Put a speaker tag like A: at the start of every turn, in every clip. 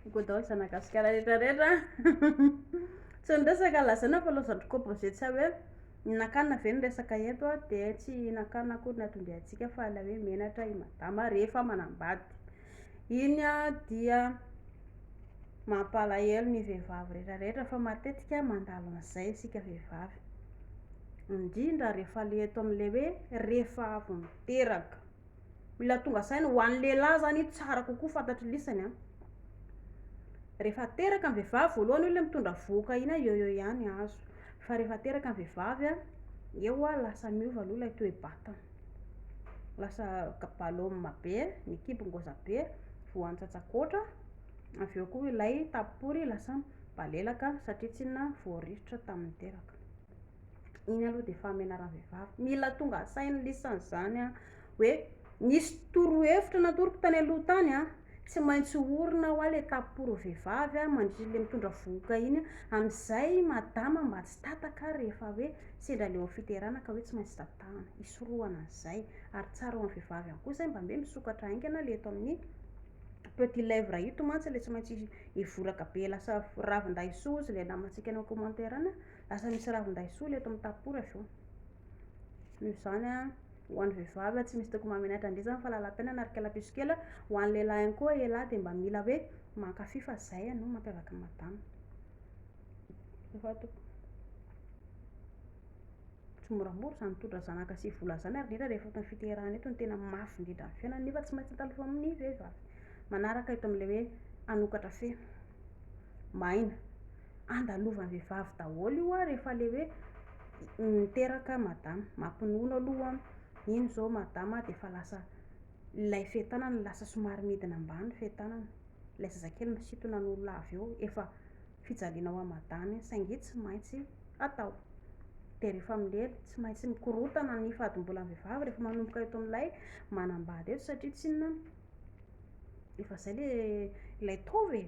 A: Coucou daholo zana gasikara rehetra rehetra. Tsy ny resaka lazaina fa lozan-dry composé tsy hay hoe hihinan-kanina ve ny resaka eto a, dia tsy hihinan-kanina akory ny anton-diantsika fa ilay hoe menatra i madama rehefa manambady. Iny dia mampalahelo ny vehivavy rehetra rehetra fa matetika mandalo an'izay isika vehivavy. Indrindra rehefa le eto amin'ilay hoe rehefa avy miteraka. Mila tonga saina, ho an'ny lehilahy zany io tsara kokoa fantatry lisany an. Rehefa teraka ny vehivavy voalohany io le mitondra vohoka iny an, eo eo ihany azo. Fa rehefa teraka ny vehivavy an, eo an lasa miova aloha ilay toe-batana. Lasa balôme be, ny kibo ngôza be, voan'ny tsatsakoatra, avy eo koa ilay tapory lasa mibalelaka satria tsinona voarirotra tamin'ny teraka. Iny aloha dia fahamenaran'ny vehivavy. Mila tonga saina lisany izany an, hoe nisy torohevitra natoroko tany aloha tany an, tsy maintsy orina hoa le taporo vehivavy an, mandritra le mitondra vohoka iny an, amin'izay madama mba tsy tataka rehefa hoe sendra le ao fiterahana ka hoe tsy maintsy tatahana, hisorohana an'izay, ary tsara ho an'ny vehivavy ihany koa izay mba hoe misokatra haingana le eto amin'ny petit lèvre ito mantsy le tsy maintsy hivoraka be lasa ravin-daisoa hozy le namantsika any amin'ny commentaire any an. Lasa misy ravin-daisoa ilay eto amin'ny tapory avy eo. Noho izany an, ho an'ny vehivavy tsy misy tokony mahamenatra indray izany fa lalam-piainana ary kalapiso kely. Ho an'ny lehilahy ihany koa, elah dia mba mila hoe mankafy fa izay no mampiavaka an'i madama. Efa tompoko. Tsy moramora izany mitondra zanaka sy vola izany ary indrindra rehefa fotoan'ny fiterahana eto no tena mafy indrindra amin'ny fiainana nefa tsy maintsy andalovan'ny amin'ny vehivavy. Manaraka eto amin'ilay hoe hanokatra fe. Maina. Andalovan'ny vehivavy daholo io ary rehefa ilay hoe miteraka madama. Mampinono aloha, iny izao madama dia efa lasa ilay fehi-tanana lasa somary midina ambany ny fehi-tanana. Ilay zazakely misintona ny olona avy eo, efa fijaliana ho an'i madama iny saingy tsy maintsy atao. Dia rehefa milely, tsy maintsy mikorontana ny fadimbolan'ny vehivavy rehefa manomboka eto amin'ilay manambady eto satria tsinona efa izay ilay ilay taova e,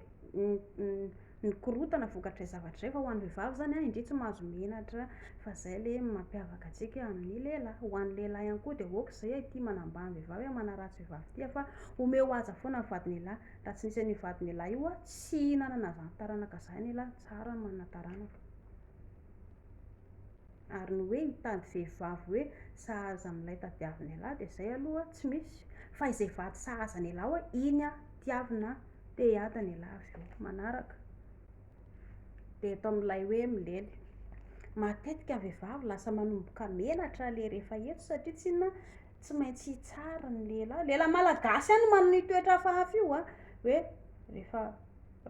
A: ny korontana vokatr'izay zavatra izay fa ho an'ny vehivavy izany an, indria tsy mahazo menatra fa izay ilay mampiavaka antsika amin'ny lehilahy. Ho an'ny lehilahy ihany koa dia ok izay ity manambany vehivavy, manaratsy vehivavy ity fa omeo haja foana ny vadin'ialahy. Raha tsy nisy an'io vadin'ialahy io an, tsy nanana izany taranaka izany ialahy, tsara ny manana taranaka. Ary ny hoe hitady vehivavy hoe sahaza amin'ilay tadiavin'ialahy dia izay aloha tsy misy fa izay vady sahaza an'ialahy hoe iny aho tiavina te hiadana ialahy avy eo manaraka. Dia eto amin'ilay hoe milely. Matetika ny vehivavy lasa manomboka menatra le rehefa eto satria tsinona tsy maintsy hitsara ny lehilahy. Lehilahy malagasy ihany no manana io toetra hafahafa io a, hoe rehefa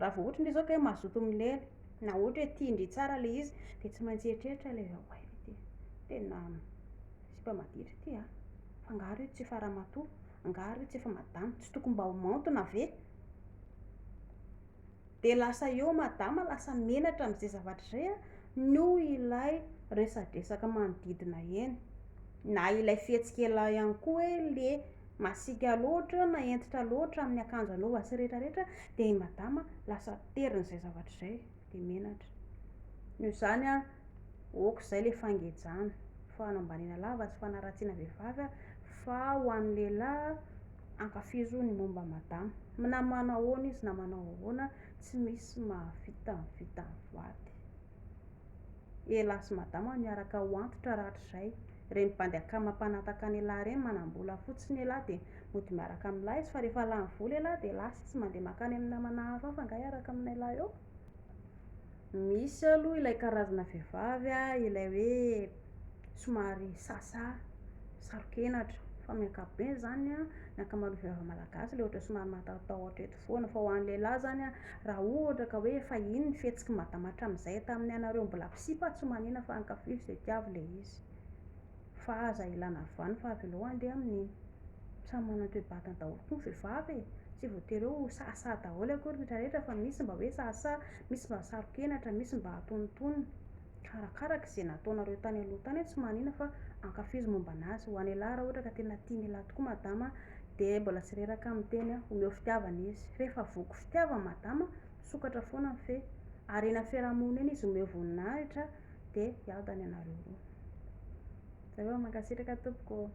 A: raha vao ohatra ndry zao ka hoe mazoto milely na ohatra hoe tian-dry tsara ilay izy dia tsy maintsy hieritreritra ilay hoe oay ity tena sipa maditra ity a, fa angaha ry io tsy efa ramatoa, angaha ry io tsy efa madama, tsy tokony mba ho maontina ve? Dia lasa eo madama lasa menatra amin'izay zavatra izay a, noho ilay resadresaka manodidina eny, na ilay fihetsik'elah ihany koa hoe le masiaka loatra na hentitra loatra amin'ny akanjo anaovany sy rehetra rehetra dia i madama lasa terin'izay zavatra izay dia menatra. Noho izany a, ok izay le fangejana, fanambaniana lava sy fanaratsiana vehivavy a, fa ho an'ny lehilahy ankafizo ny momba madama. Na manao ahoana izy na manao ahoana tsy misy mahavita ny vitan'ny vady. Elah sy madama niaraka ho antitra rahatrizay. Ireny bandy akama mpanataka an'elah ireny manambola fotsiny elah dia mody miaraka amin'lah izy fa rehefa lany vola elah dia lasa izy mandeha mankany amin'ny namana hafa fa angaha hiaraka amin'elah eo? Misy aloha ilay karazana vehivavy ilay hoe somary sasahy, saro-kenatra fa amin'ny ankapobeny izany ny ankamaroan'ny vehivavy malagasy ilay ohatra somary matahotahotra eto foana fa ho an'ny lehilahy izany raha ohatra ka hoe efa iny ny fihetsik'i madama hatramin'izay tamin'ny anareo mbola mpisipa tsy manina fa ankafizo dia tiavo ilay izy fa aza ilana vaniny fa avelao handeha amin'iny. Samy manana toe-batana daholo koa ny vehivavy e! Tsy voatery hoe ho sahasaha daholo akory ny rehetra rehetra fa misy mba hoe sahasaha, misy mba saro-kenatra, misy mba antonontonony. Ka arakaraka izay nataonareo tany aloha tany tsy manina fa ankafizo momba anazy. Ho an'ialahy raha ohatra ka tena tian'ialahy tokoa madama dia mbola tsy reraka aho miteny aho, omeo fitiavana izy. Rehefa voky fitiavana madama, misokatra foana ny fe. Ary eny amin'ny fiarahamonina eny izy omeo voninahitra dia hiadana ianareo roa. Zay fa mankasitraka tompoko ô.